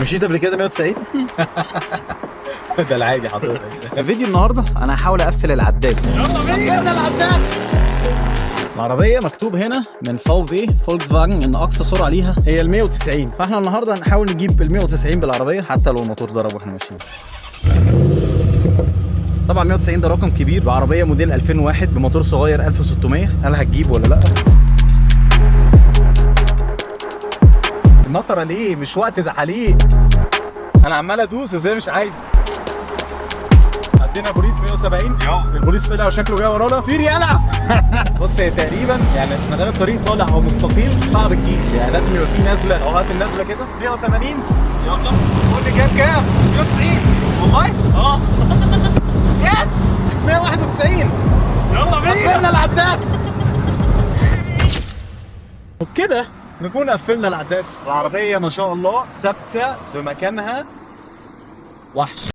مشيت قبل كده 190؟ ده العادي حضرتك. فيديو النهارده انا هحاول اقفل العداد. يلا بينا. قفلنا العداد. العربية مكتوب هنا من VW فولكس فاجن ان اقصى سرعة ليها هي ال 190، فاحنا النهارده هنحاول نجيب ال 190 بالعربية حتى لو الموتور ضرب واحنا ماشيين. طبعا 190 ده رقم كبير بعربية موديل 2001 بموتور صغير 1600، هل هتجيب ولا لا؟ النطرة ليه؟ مش وقت زحاليق. انا عمال ادوس ازاي مش عايز. عدينا بوليس 170. يلا. البوليس طلع وشكله جاي ورانا. طير يلا. بص هي تقريبا يعني ما دام الطريق طالع او مستقيم صعب تجيب، يعني لازم يبقى فيه نزله او هات النزله كده. 180. يلا. قول لي جاب كام؟ 190. والله؟ اه. yes 191. يلا بينا. قفلنا العداد. وبكده نكون قفلنا العداد. العربية ما شاء الله ثابتة في مكانها، وحش.